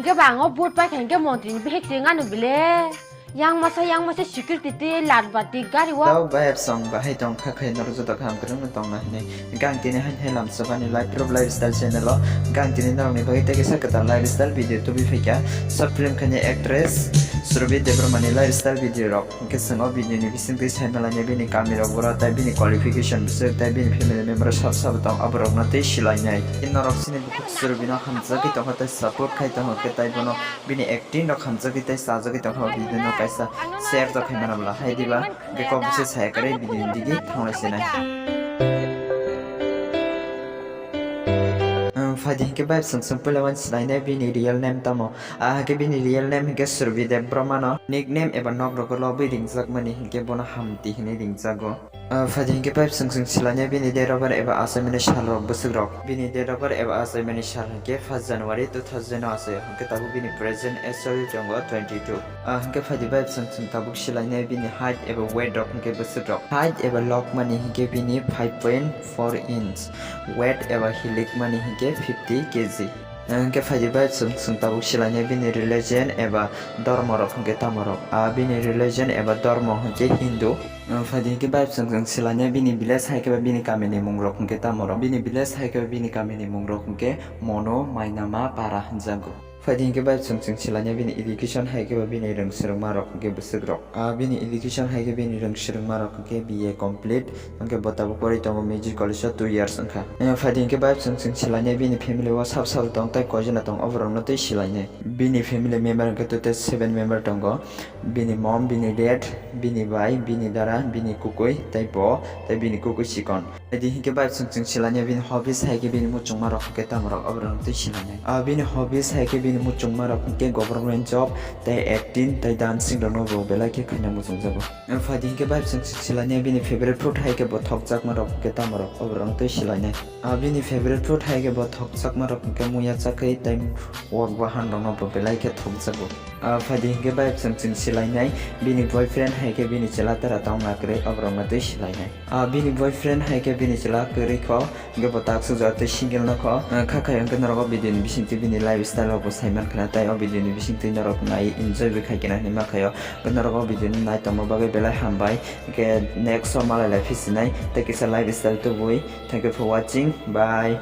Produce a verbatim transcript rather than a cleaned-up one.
Hwnkhe ba ang o vote pai kha hwnkhe montri ni bihik twi wngano bile. Yang masa, yang masa security twi lat bati gari o. Tau bayap song bahai tong kha khai norok joto kaham kwrwngno tongna hinwi. Hwnkhe ang tini hain hai lamsabani Life Proof Lifestyle channel o hwnkhe ang tini norokni bagwi tei kisa kwtal lifestyle video tubui phaikha. Short film khaini actress Surbhi Debbarma ni lifestyle video rok. Hwnkhe chwng o video ni bisingtwi sai malainai bini kami rok bura tei bini qualification bwswk tei bini family member sab sabo tong aborokno tei silainai. Tei norok chini bukhuk Surbhi no hamjagwi tongkha tei support khai tongkha khe tei bono bini acting rok hamjagwi tei chajagwi tongkha o video no kaisa share rok khai mana bwla hai diba hwnkhe kok bisi saya kwrwi video ni digi thanglai sinai. Ang phaidi hwnkhe bai chwng chwng puila uansuknai bini real name tamo. Ah, hwnkhe bini real name hwnkhe Surbhi Debbarma no nickname eba nok rogo lobwi ringjakmani hwnkhe bono Hamti hinwi ringjago. Ah, phaidi hwnkhe bai chwng chwng silainai bini date of birth eba achaimani sal rok bwswk rok. Bini date of birth eba achaimani sal hwnkhe first January two thousand o achai o. Hwnkhe tabuk bini present age o tongo twenty two. Ah, hwnkhe phaidi bai chwng chwng tabuk silainai bini height eba weight rok hwnkhe bwswk rok. Height eba lokmani hwnkhe bini five point four inch. Weight eba hilikmani hwnkhe fifty K G. Hwnkhe phaidi bai chwng, chwng tabuk silainai bini religion eba dormo rok hwnkhe tamo rok. Ah, bini religion eba dormo hwnkhe Hindu. Ah, phaidi hwnkhe bai chwng, chwng silainai bini village hai khe bini kamini mung rok hwnkhe tamo rok. Bini village hai khe bini kamini mung rok hwnkhe Mono, Mainama, Para hwnjago. Phaidi hwnkhe bai chwng, chwng silainai bini education hai khe bini rwng swrwngma rok hwnkhe bwswk rok. Ah, bini education hai khe bini rwng swrwngma rok hwnkhe B A complete. Hwnkhe bo tabuk pori tongo music college o two years wngkha. Eh, phaidi hwnkhe bai chwng chwng silainai bini family o sab sabo tong tei koijana tong oborokno tei silainai. Bini family member hwnkhe total seven member tongo. Bini mom, bini dad, bini bai, bini dara, bini kukui tei bo tei bini kukui chikon. Phaidi hwnkhe bai chwng chwng silainai bini hobbies hai khe bini muchungma rok hwnkhe tamo rok oborokno tei silainai. Ah, bini hobbies hai khe bini muchungma rok hwnkhe government job tei acting tei dancing rokno bo belai khe khaina muchungjago. Phaidi hwnkhe bai chwng chwng silainai bini favorite fruit hai khe bo thokjakma rok hwnkhe tamo rok oborokno tei silainai. Ah, bini favorite fruit hai khe bo thokjakma rok hwnkhe muya chakri tei wak bahan rokno bo belai khe thokjago. Ah, phaidi hwnkhe bai chwng chwng silainai bini boyfriend hai khe bini chwla tara tongna kwrwi oborokno tei silainai. Ah, bini boyfriend hai khe bini chwla kwrwi kho. Hwnkhe bo tak sujak tei single no kho, eh, kha khai hwnkhe norok o video ni bisingtwi bini lifestyle rok bo sai mankha na, tei o video ni bisingtwi norok nai enjoy bo khai khe na hinwi mankhaio. Hwnkhe norok o video no nai tongma bagwi belai hambai, hwnkhe next o malai lai phisinai tei kisa lifestyle tubui. Thank you for watching, bye.